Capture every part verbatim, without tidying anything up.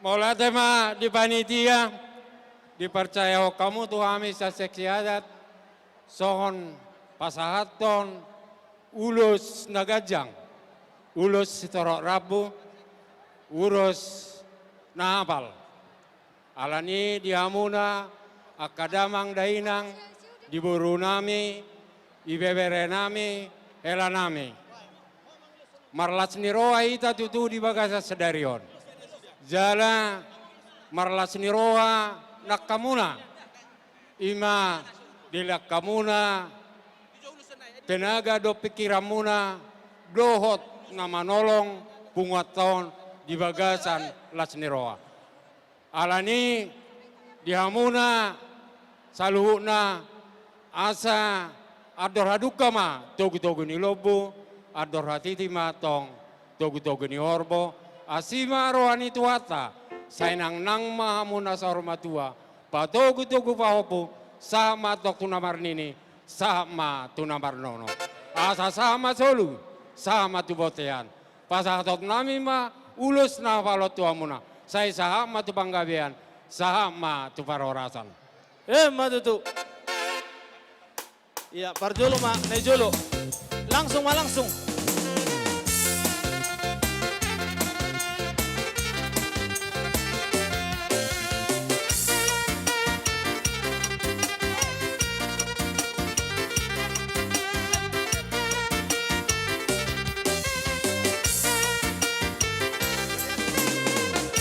Mauliate ma di panitia, diparcayahon hamu tu hami sian seksi adat, songon pasahathon ulos na ganjang, ulos sitorop rambu, ulos na hapal. Alani di hamuna, angka damang dainang, di borunami, ibeberenami, helanami. Marlas ni roha hita tutu di bagasan sadari on. Jala marlas ni roha nang hamuna. Ima dilehon hamuna tenaga dohot pingkiranmuna dohot na manolong punguanta on di bagasan las ni roha. Alani di hamuna saluhutna, asa andor hadungka ma togutogu ni lombu, andor hatiti ma tong togutogu ni horbo, asi ma roha ni Tuhanta, sai nangnang ma hamu na saur matua, patogutogu pahompu, sahat ma tong tu na marnini, sahat ma tu na marnono. Asa sahat ma solu, sahat ma tu bontean. Pasahatonnami ma ulos na hapal on tu hamuna. Sai sahat ma tu panggabean, sahat ma tu parhorasan. Emma tutu. Ia, parjolo ma, na i jolo. Langsung ma, langsung.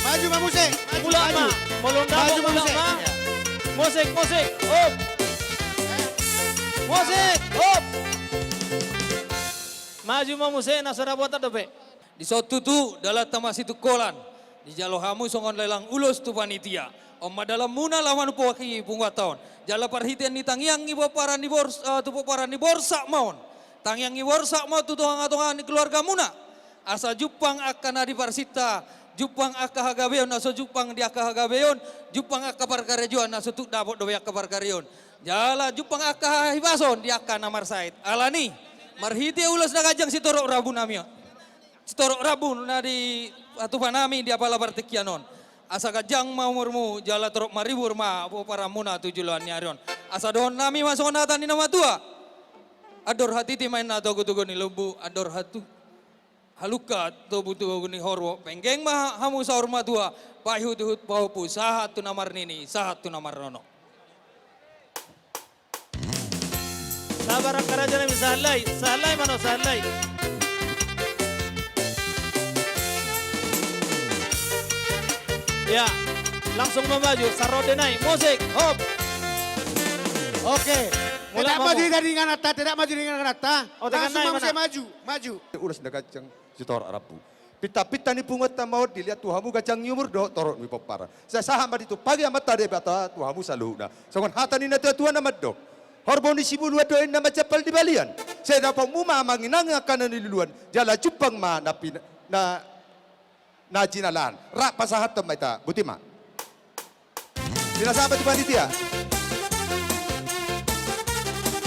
Maju ma, musik. Maju, mulak ma. Maju. Molo ndang, maju ma, mulak musik. Ma. Ia. Musik, musik. Op. Musik. Op. Maju ma, musik. Na so dapotan dope. Dison tutu dalanta masitungkolan. Dijalo hamu songon lelang ulos tu panitia. On ma dalanmuna laho manumpak i punguanta on. Jala parhitean ni tangiang ni pomparan ni Bors-, eh, tu pomparan ni Borsak ma on. Tangiang ni Borsak ma on tu tongatonga ni keluargamuna. Asa jumpang angka na di parsinta, jumpang angka hagabeon na so jumpang di angka hagabeon, jumpang angka parkarejoan na so tuk dapot dope angka parkarejoan. Jala jumpang angka hahipason di angka na marsahit. Alani, marhite ulos na ganjang sitorop rambu nami on. Sitorop rambu na dipatupa nami di apala partingkian on. Asa ganjang ma umurmu, jala torop maribur ma pomparanmuna tu joloan ni ari on. Asa dohonon nami ma songon hata ni na matua. Andor hatiti ma inna togutogu ni lombu, andor hatu-, halungka togutogu ni horbo, penggeng ma hamu saur matua, paihutihut pahompu, sahat tu na marnini, sahat tu na marnono. Sabar angka raja nami, sahat lai, sahat lai ma on, sahat lai. Ya, langsung ma maju, saronde nai, musik, hop. Oke. Mulak ma maju dari nganata, tidak maju dari nganata. Oh, dengan langsung nai ma mana? Maju, maju. Ulos na ganjang sitorop rambu. Pintapinta ni punguanta ma on, dilehon tu hamu ganjang ni umur dohot torop ni pomparan. Sai sahat ma ditumpak i Amanta Debata tu hamu saluhutna. Songon hata ni natuatua na mandok: Horbo ni Sibolon do inna manjampal di balian. Sai dapotmu ma anginangin angka na niluluan. Jala jumpang ma na pin-, na, na jinalahan. Rap pasahathon ma hita. Boti ma. Pinasahat ma tu panitia.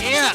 Ia,